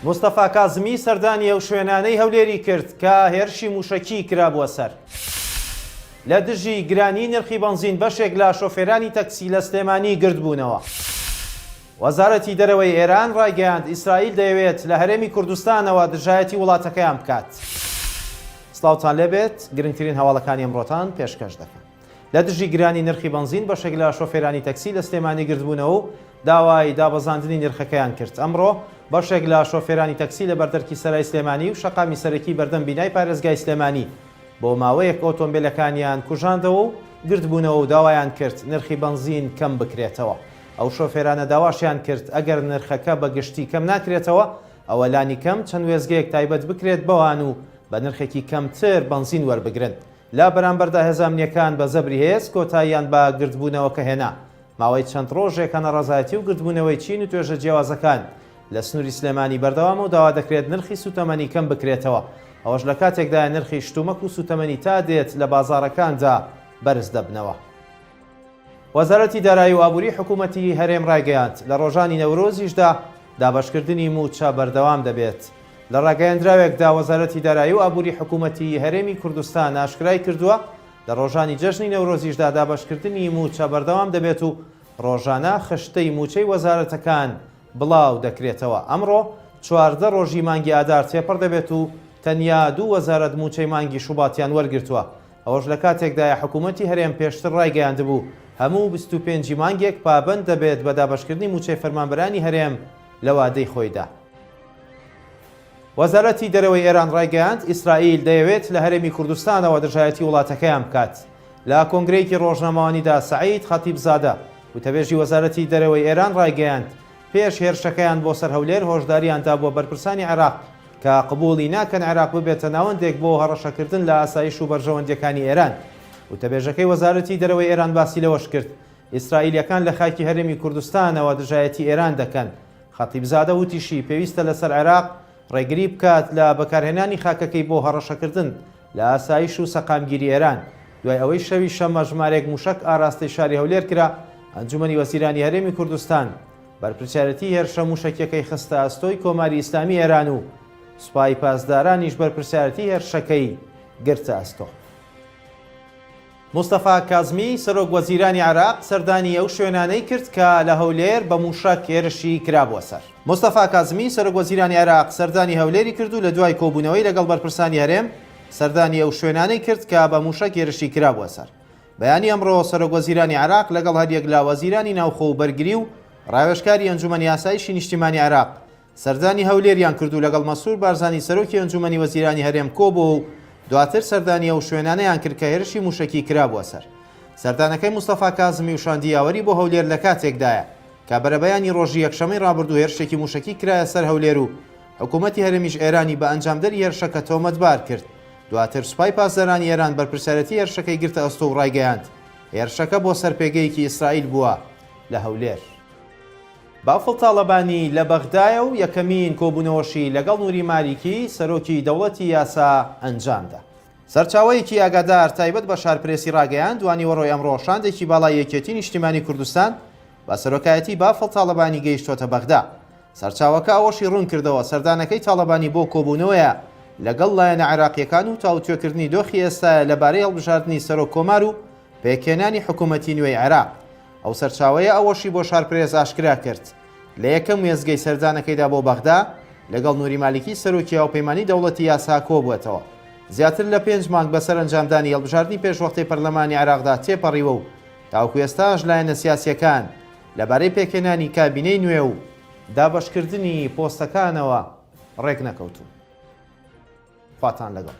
مستەفا کازمی سەردانی ئەو شوێنانەی هەولێری کرد کە هێرشی مووشەکی کرابووە سەر. لە دژی گرانی نرخی بەنزین بەشێک لە شۆفێرانی تەکسی لە سلێمانی گردبوونەوە. وەزارەتی دەرەوەی ئێران ڕایگەیاند، ئیسرائیل دەیەوێت لە هەرێمی کوردستانەوە دژایەتی وڵاتەکەیان بکات. سڵاوتان لێبێت، گرنگترین هەواڵەکانی ئەمڕۆتان پێشکەش دەکەم. لە دژی گرانی نرخی بەنزین بەشێک لە شۆفێرانی تەکسی لە سلێمانی گردبوونەوە و داوای دابەزاندنی نرخەکەیان کرد. ئەمڕۆ بەشێک لە شۆفێرانی تەکسی لە بەردەرکی سەرای سلێمانی و شەقامی سەرەکی بەردەم بینای پارێزگای سلێمانی بۆ ماوەیەک ئۆتۆمبێلەکانیان کوژاندەوە و گردبوونەوە و داوایان کرد نرخی بەنزین کەم بکرێتەوە. ئەو شۆفێرانە داواشیان کرد ئەگەر نرخەکە بە گشتی کەم ناکرێتەوە ئەوە لانیکەم چەند وێستگەیەک تایبەت بکرێت بەوان و بە نرخێکی کەمتر بەنزین وەربگرن. لە بەرامبەردا هێزە ئەمنییەکان بە زەبری هێز کۆتاییان بە گردبوونەوەکە هێنا. ماوەی چەند ڕۆژێکە ناڕەزایەتی و گردبوونەوەی چین و توێژە جیاوازەکان لە سنووری سلێمانی بەردەوامە و داوا دەکرێت نرخی سووتەمەنی کەم بکرێتەوە، ئەوەش لە کاتێکدایە نرخی شتومەک و سووتەمەنی تا دێت لە بازاڕەکاندا بەرز دەبنەوە. وەزارەتی دارایی و ئابووری حکوومەتی هەرێم ڕایگەیاند، لە ڕۆژانی نەورۆزیشدا دابەشکردنی مووچە بەردەوام دەبێت. لە ڕاگەیەندراوێکدا وەزارەتی دارایی و ئابووری حکوومەتی هەرێمی کوردستان ئاشکرای کردووە، لە ڕۆژانی جەژنی نەورۆزیشدا دابەشکردنی مووچە بەردەوام دەبێت و ڕۆژانە خشتەی مووچەی وەزارەتەکان بڵاو دەکرێتەوە. ئەمڕۆ 14 ڕۆژی مانگی ئادار تێپەڕ دەبێت و تەنیا دوو وەزارەت مووچەی مانگی شوباتیان وەرگرتووە. ئەوەش لە کاتێکدایە حکوومەتی هەرێم پێشتر ڕایگەیاندبوو، هەموو 25 ی مانگێک پابەند دەبێت بە دابەشکردنی مووچەی فەرمانبەرانی هەرێم لە وادەی خۆیدا. وەزارەتی دەرەوەی ئێران ڕایگەیاند، ئیسرائیل دەیەوێت لە هەرێمی کوردستانەوە دژایەتی وڵاتەکەیان بکات. لە کۆنگرەیەکی ڕۆژنامەوانیدا سەعید خەتیبزادە، وتەبێژی وەزارەتی دەرەوەی ئێران ڕایگەیاند، پێش هێرشەکەیان بۆ سەر هەولێر هۆشدارییان دابووە بەرپرسانی عێراق کە قبوڵی ناکەن عێراق ببێتە ناوەندێک بۆ هەڕەشەکردن لە ئاسایش و بەرژەوەندییەکانی ئێران. وتەبێژەکەی وەزارەتی دەرەوەی ئێران باسی لەوەشکرد، ئیسرائیلییەکان لە خاکی هەرێمی کوردستانەوە دژایەتی ئێران دەکەن. خەتیبزادە وتیشی، پێویستە لەسەر عێراق ڕێگری بکات لە بەکارهێنانی خاکەکەی بۆ هەڕەشەکردن لە ئاسایش و سەقامگیری ئێران. دوای ئەوەی شەوی شەممە ژمارەیەک مووشەک ئاراستەی شاری هەولێر کرا، ئەنجومەنی وەزیرانی هەرێمی کوردستان بەرپرسیارێتی هێرشە مووشەکیەکەی خستە ئەستۆی کۆماری ئیسلامی ئێران و سوپای پاسدارانیش بەرپرسیارێتی هێرشەکەی گرتە ئەستۆ. مستەفا کازمی، سەرۆک وەزیرانی عێراق سەردانی ئەو شوێنانەی کرد کە لە هەولێر بە مووشەک هێرشی کرابووە سەر. مستەفا کازمی، سەرۆک وەزیرانی عێراق سەردانی هەولێری کرد و لە دوای کۆبوونەوەی لەگەڵ بەرپرسانی هەرێم سەردانی ئەو شوێنانەی کرد کە بە مووشەک هێرشی کرابووە سەر. بەیانی ئەمڕۆ سەرۆک وەزیرانی عێراق لەگەڵ هەریەک لە وەزیرانی ناوخۆ و بەرگری و ڕاوێژکاری ئەنجومەنی ئاسایشی نیشتیمانی عێراق سەردانی هەولێریان کرد و لەگەڵ مەسرور بارزانی سەرۆکی ئەنجومەنی وەزیرانی هەرێم کۆبووە و دواتر سەردانی ئەو شوێنانەیان کرد کە هێرشی موشەکی کرابووە سەر. سەردانەکەی مستەفا کازمی و شاندی یاوەری بۆ هەولێر لە کاتێکدایە کە بەرەبەیانی ڕۆژی یەکشەمەی ڕابردوو هێرشێکی موشەکی کرایە سەر هەولێر و حکوومەتی هەرێمیش ئێرانی بە ئەنجامدەری هێرشەکە تۆمەتبار کرد. دواتر سوپای پاسدارانی ئێران بەرپرسیارێتی هێرشەکەی گرتە ئەستۆ و ڕایگەیاند هێرشەکە بۆ سەر پێگەیەکی ئیسرائیل بووە لە هەولێر. بافڵ تاڵەبانی لە بەغدایە و یەکەمین کۆبوونەوەشی لەگەڵ نوری مالیکی، سەرۆکی دەوڵەتی یاسا ئەنجامدا. سەرچاوەیەکی ئاگادار تایبەت بە شارپرێسی ڕاگەیاند، دوانیوەڕۆی ئەمڕۆ شاندێکی باڵای یەکێتی نیشتیمانی کوردستان بە سەرۆکایەتی بافڵ تاڵەبانی گەیشتووەتە بەغدا. سەرچاوەکە ئەوەشی ڕوونکردەوە، سەردانەکەی تاڵەبانی بۆ کۆبوونەوەیە لەگەڵ لایەنە عێراقییەکان و تاوتوێکردنی دۆخی ئێستایە لەبارەی هەڵبژاردنی سەرۆک کۆمار و پێکهێنانی حکوومەتی نوێی عێراق. ئەو سەرچاوەیە ئەوەشی بۆ شارپرێس ئاشکرا کرد، لە یەکەم وێستگەی سەردانەکەیدا بۆ بەغدا، لەگەڵ نوری مالیکی سەرۆکی هاوپەیمانی دەوڵەتی یاسا کۆبووەتەوە. زیاتر لە پێنج مانگ بەسەر ئەنجامدانی هەڵبژاردنی پێشوەختەی پەرلەمانی عێراقدا تێپەڕیوە و تاوەکو ئێستاش لایەنە سیاسییەکان لەبارەی پێکهێنانی کابینەی نوێ و دابەشکردنی پۆستەکانەوە رێکنەکەوتوون. خواتان لەگەڵ.